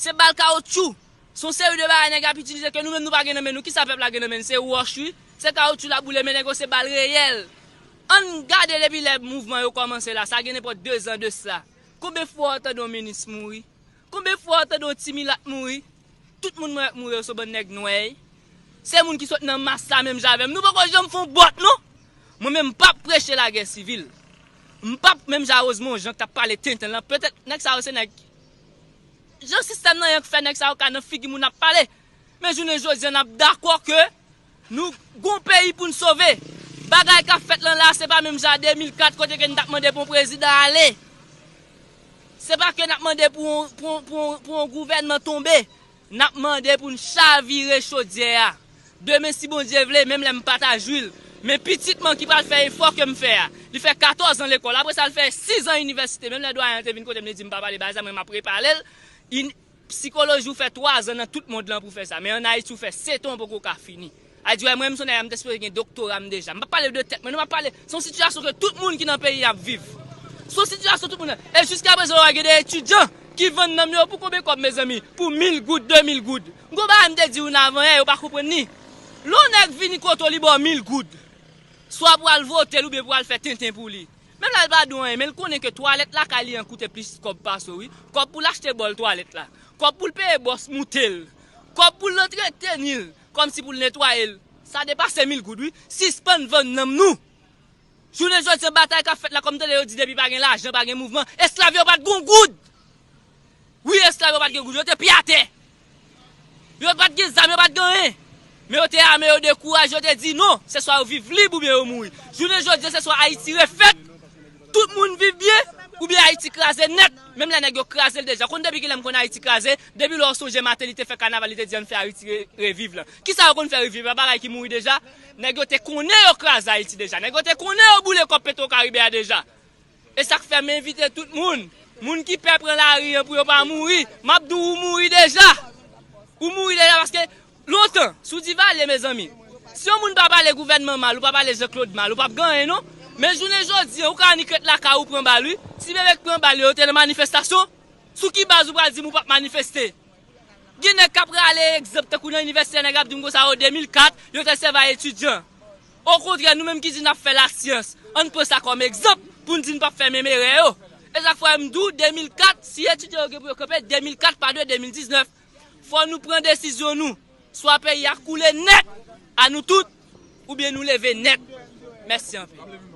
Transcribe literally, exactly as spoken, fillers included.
Se bal kawotchou. Se yon seri de bagay nèg ap itilize ke nou menm nou pa gen nan men nou. Kisa pèp la gen nan men l? Se wòch, wi. Se kawotchou l ap boule, men nèg yo se bal reyèl. Ann gade depi lè mouvman yo kòmanse la, sa gen nenpòt dezan de sa. Konbyen fwa w tande yon minis mouri? Konbyen fwa w tande yon ti milat mouri? Tout moun mwen wè k mouri yo se yon bann nèg nwè. Se moun ki sot nan mas la menm jan avè m. Nou poko janm fè yon bòt non. Mwen menm m p ap preche lagè sivil. M p ap menm jan Rosemond Jean k t ap pale tenten lan. Petèt nèg sa yo se nèg jan sistèm nan ye k fè nèg sa yo ka nan figi moun ap pale. Men jounen jodi a n ap dakò ke nou gon peyi pou n sove. Bagay k ap fèt lan la se pa menm jan de mil kat kote ke n t ap mande pou yon prezidan ale. Se pa ke n ap mande pou yon, pou yon, pou yon, pou yon gouvènman tonbe. N ap mande pou n chavire chodyè a. Demen si Bondye vle, menm lè m pa ta jwi l. Men pitit mwen ki pral fè efò ke m fè a. Li fè katòz an lekòl, apre sa l fè sis an inivèsite. Menm lè dwayen an te vin kote m, li di m pa pale bagay sa, mwen m ap repale l. In, sikoloji ou fè twa zan nan tout mond lan pou fè sa. Men ann Ayiti ou fè sèt an ou poko ka fini. A di wè mwen m se yon nèg m te sipoze gen doktora m deja. M p ap pale de tèt mwen non, m ap pale se yon sitiyasyon ke tout moun ki nan peyi a ap viv. Se yon sitiyasyon tout moun nan. E jiska prezan w wè gen de etidyan ki vann nanm yo pou konbyen kòb mezanmi? Pou mil goud, de mil goud. Gon bagay m te di w nan avan yè, yo pa konprann li. Lè yon nèg vini kote w li ba w mil goud, swa pou al vote l oubyen pou al fè tenten pou li. Menm lè l pa di w anyen, men l konnen ke twalèt lakay li an koute plis kòb pase w wi. Kòb pou l achte bòl twalèt la. Kòb pou l peye bòs moute l. Kòb pou l antreteni l, kòmsi pou l netwaye l. Sa depase mil goud wi. Sispann vann nanm nou. Jounen jodi a batay k ap fèt la kòm tande yo di depi pa gen lajan, pa gen mouvman. Esklav yo pa t gon goud. Wi, esklav yo pa t gen goud, yo te pye atè. Yo pa t gen zam, yo pa t gen anyen. Men yo te ame, yo dekouraje, yo te di non, se swa yo viv lib oubyen yo mouri. Jounen jodi a se swa Ayiti refèt, tout moun viv byen, oubyen Ayiti kraze nèt. Menm lè nèg yo kraze l deja. Konn depi kilè m konn Ayiti kraze? Depi lè w sonje Martelly te fè kanaval, li te di ann fè Ayiti re- reviv lan. Kisa yo konn fè reviv? Pa bagay ki mouri deja? Nèg yo te konnen yo kraze Ayiti deja. Nèg yo te konnen yo boule kòb Petwokaribe a deja. E sa k fè m envite tout moun, moun ki pè pran lari an pou yo pa mouri, m ap di w ou mouri deja. Ou mouri deja paske lontan, sou Divalye, mezanmi, si yon moun pa pale gouvènman mal, ou pa pale Jean Claude mal, ou p ap gen anyen non. Men jounen jodi a, ou ka annik ret lakay ou pran bal wi. Ti bebe k pran bal yo, yo te nan manifestasyon? Sou ki baz ou pral di m ou p ap manifeste? Gen nèg k ap rale egzanp tankou nan inivèsite, nèg ap di m konsa, o, de mil kat, yo te sèvi a etidyan. Okontrè, nou menm ki di n ap fè lasyans, ann pran sa kòm egzanp pou n di n p ap fè menm erè yo. E sa k fè m di w, de mil kat, si etidyan yo gen pou yo kanpe, de mil kat pa dwe de mil diznèf. Fò nou pran desizyon nou. Swa peyi a koule nèt, a nou tout, oubyen nou leve nèt. Mèsi anpil.